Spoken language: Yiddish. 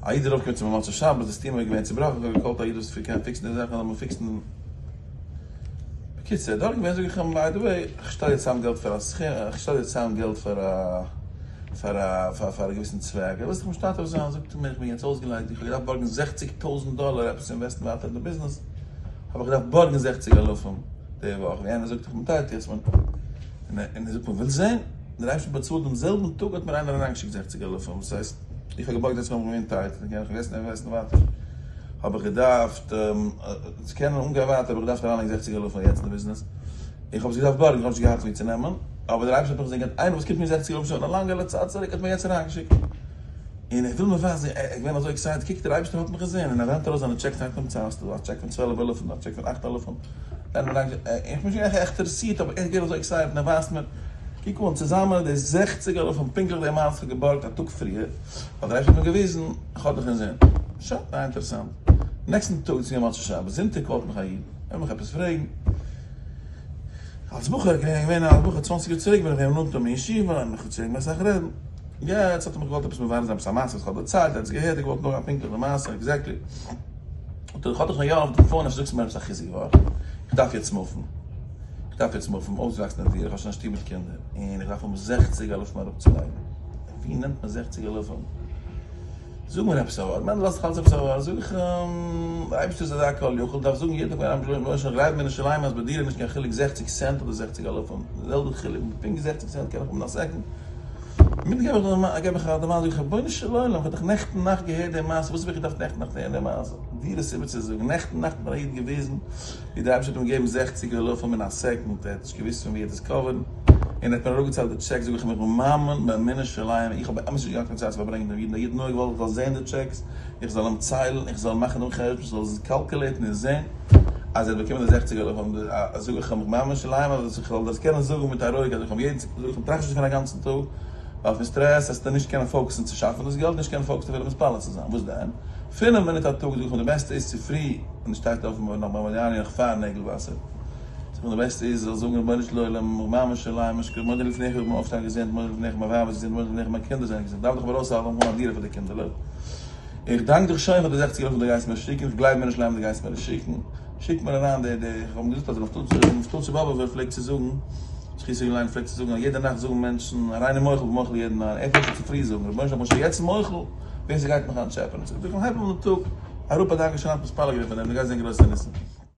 א איד איז ארויפגעקומען צו מיר מוצאי שבת, די steamer איז געווען צובראכן, איך האב געקאלט א איד וואס קען פיקסן די זאכן, זאל מיר פיקסן. בקיצור, דארט געווען זאג איך אים by the way, איך שטעל יעצט צוזאם געלט פאר א סכום, איך שטעל יעצט צוזאם געלט פאר א פאר א פאר פאר א געוויסן צוועק, ער וויל זיך משתתף זיין, זאגט ער מיר איך בין יעצט אויסגעליידיגט, איך האב געדארפט בארגן זעכציג טויזנט דאלער עפעס אינוועסטן ווייטער אין די ביזנעס, האב איך געדארפט בארגן זעכציג אלפים די וואך, ווי איינער זאגט איך בין tight יעצט, און ער זאגט מיר ווילסט זען? דער אייבערשטער באצאלט דעם זעלבן טאג האט מיר איינער אריינגעשיקט זעכציג אלפים, דאס הייסט איך האב געבארגט זעכציג אלפים געווען tight, און קען איך אינוועסטן אינוועסטן ווייטער, האב איך געדארפט צו קענען אנגיין ווייטער האב איך געדארפט אריינלייגן זעכציג אלפים יעצט אין די ביזנעס, איך האב עס געדארפט בארגן, איך האב נישט געהאט ווי צו נעמען, אבער דער אייבערשטער האט מיך געזען געהאט איינער וואס קומט מיר זעכציג אלפים שוין א לאנגע צייט צוריק האט מיר יעצט אריינגעשיקט. און ער וויל מיר ווייזן, ער איז געווען אזוי excited, קוק דער אייבערשטער האט מיך געזען, און ער נעמט ארויס זיינע טשעקס הייבט אן ציילן, ס'איז דא א טשעק פון 12 אלפים, א טשעק פון אכט אלפים, איך בין נישט געווען עכט אינטערעסירט, אבער ער איז געווען אזוי excited און ער ווייזט מיר, קוק אן, צוזאמען די זעכציג אלפים פונקטליך די amount וואס איך האב געבארגט א טאג פריער, האט דער אייבערשטער מיר געוויזן, איך האב דיך אינזין. שוין, זייער אינטערעסאנט. נעקסטן טאג, דאס איז געווען מוצאי שבת, זונטאג קאלט מיך א איד, ער וויל מיך עפעס פרעגן. אלס בחור, איך בין געווען אלס בחור צוואנציג יאר צוריק, בין איך געווען נאנט אין ישיבה, און איך האב צוריק אסאך רעדן. יעצט האט ער מיך געוואלט עפעס מברר זיין עפעס א מעשה וואס איך האב דערציילט, ער האט עס געהערט, ער האט געוואלט נאכגיין פונקטליך די מעשה exactly. האט ער, איך האב דיך נאר יא אויף די phone, אפשר זאגסטו מיר עפעס א חיזוק ווארט. איך דארף יעצט מופן. איך דארף יעצט מופן, אויסגעוואקסן א דירה, איך האב שוין א שטוב מיט קינדער, און איך דארף האבן זעכציג אלפים אראפצולייגן. ווי נעמט מען זעכציג אלפים? זאג מיר עפעס א ווארט, מענדל לאזט זיך אלץ עפעס א ווארט, זאג איך אים, דער אייבערשטער איז אזא כל יכול, דארף זאגן יעדן טאג פאר א מענטש, גלייב מיר נישט אליין אז ביי דיר איז נישט קיין חילוק זעכציג סענט אדער זעכציג אלפים, די זעלבע חילוק, פונקט זעכציג סענט קען איך האבן אין א second. מיט געב איך געב איך א דערמאן, זאג איך, רבונו של עולם, איך האב דאך נעכטן נאכט געהערט די מעשה, וואס האב איך געדארפט נעכטן נאכט הערן די מעשה? דיר עס איבערצוזאגן, נעכטן נאכט האט מיר א איד געוויזן ווי דער אייבערשטער האט אים געגעבן זעכציג אלפים אין א second, ער האט נישט געוואוסט פון ווי ער האט עס קאווערן, און ער האט מיר אראפגעציילט די טשעקס, זאג איך אים, איך בין מאמין באמונה שלימה, איך האב באמת נישט געהאט קיין צייט צו פארברענגען דעם איד, דער איד האט נאר געוואלט איך זאל זען די טשעקס, איך זאל אים ציילן, איך זאל מאכן דעם חשבון, איך זאל עס קאלקולעיטן און זען אז ער האט באקומען די זעכציג אלפים, זאג איך אים, איך מאמין שלימה אז איך זאל דאס קענען זאגן מיט א רואיגקייט, איך האב יעדן, זאג איך אים, טראכט נישט דערפון א גאנצן טאג, ווייל פון סטרעס וועסטו נישט קענען פאוקוסן צו שאפן דאס געלט, נישט קענען פאוקוסן אפילו מתפלל צו זיין, וואס דען? פינף מינוט א טאג, זאג איך אים, די בעסטע איז צופרי, ווען דו שטייסט אויף נאך ביים מודיעני נאך פאר נעגל וואסער. זאג איך די בעסטע איז זאל זאגן רבונו של עולם מאמין שלימה שכר מודה לפניך איך בין אויפשטיין געזונט מודה לפניך מיין ווייב איז געזונט מודה לפניך מיין קינדער זענען געזונט דארף דיך אבער אויסהאלטן און האבן א דירה פאר די קינדערלעך איך דאנק דיך שוין פאר די זעכציג אלפים דו גייסט מיר שיקן איך גלייב מיר נישט לעם דו גייסט מיר עס שיקן שיק מיר אריין די די איך האב אים געזאגט אז ר' נפתלטשע באבובער פלעגט צו זאגן זכותו יגן עלינו פלעגט צו זאגן אז יעדע נאכט זאגן מענטשן הריני מוחל ומוחל יעדן איינעם ער פלעגט שוין צופרי זאגן רבונו של עולם איך בין שוין יעצט מוחל ווער ס'גייט מיך אנטשעפענען זאג איך אים הייב אן דעם טאג אראפ א דאנק שוין היינט מתפלל געווען פאר דעם דו גייסט זען גרויסע ניסים.